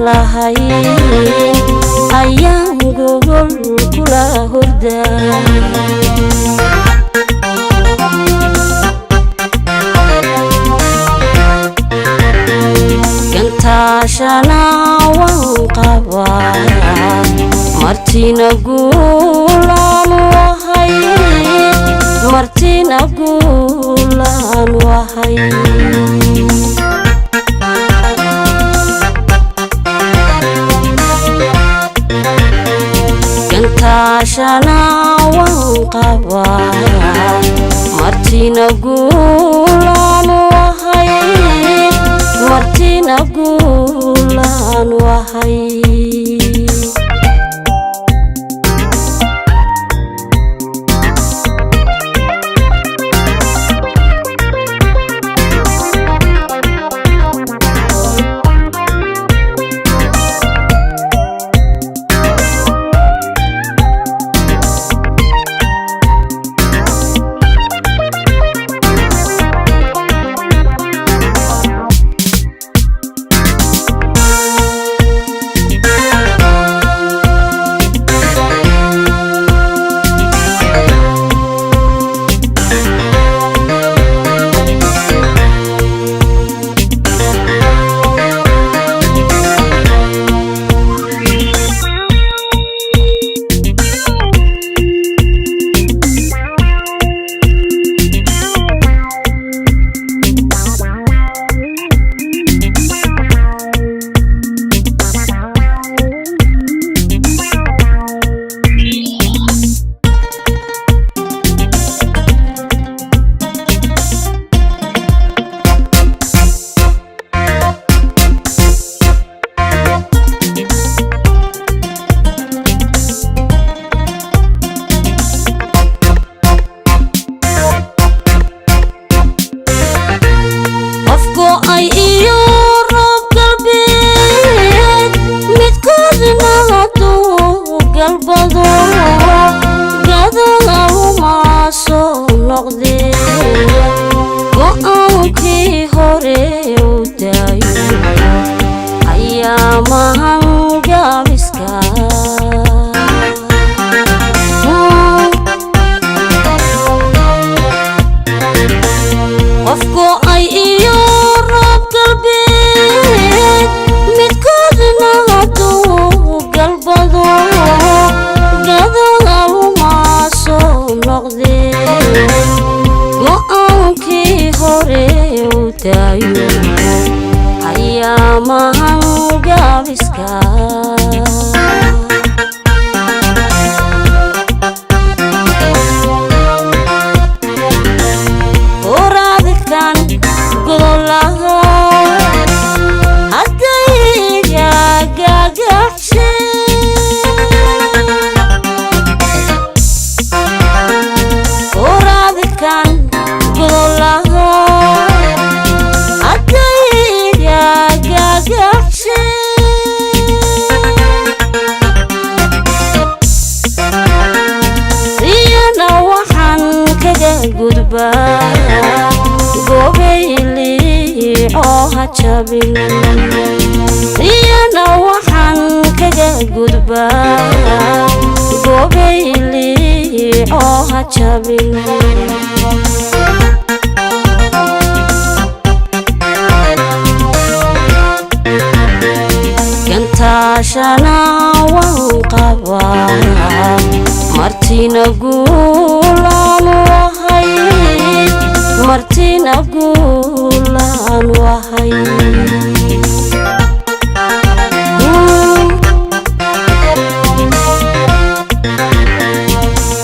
Lahayn ayaan gogol kula hurdaa. Gantaashana waan qabaa, martina guulaan wahay, martina guulaan wahay. Gantaashana waan qabaa, martina guulaan wahay, martina guulaan wahay. Qof go'ay iyo roob galbeed midkoodna hadduu galbado, gadaaluma soo noqdee, go'aankii hore u daayo ayaamahan gaabiska. Qof go'ay iyo roob galbeed midkoodna hadduu galbado, gadaaluma soo noqdee, go'aankii hore u daayo ayaamahan gaabiska. Horaadkan godolaha haddayga gagaxshe, horaadkan godolaha haddayga gagaxshe, iyana waxaan kaga gudbaa gobayliicoo ha jabin, iyana waxaan kaga gudbaa gobayliicoo ha jabin. Gantaashana waan qabaa, martina guulaan wahay, martina guulaan wahay.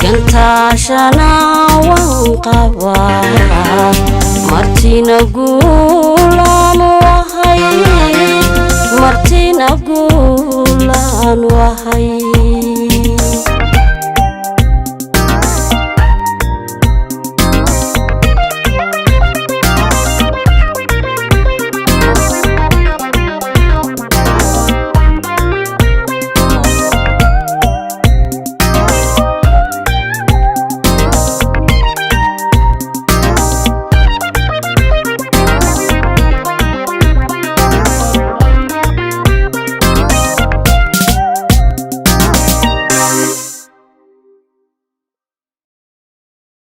Gantaashana waan qabaa, martina guulaan wahay, martina guulaan wahay.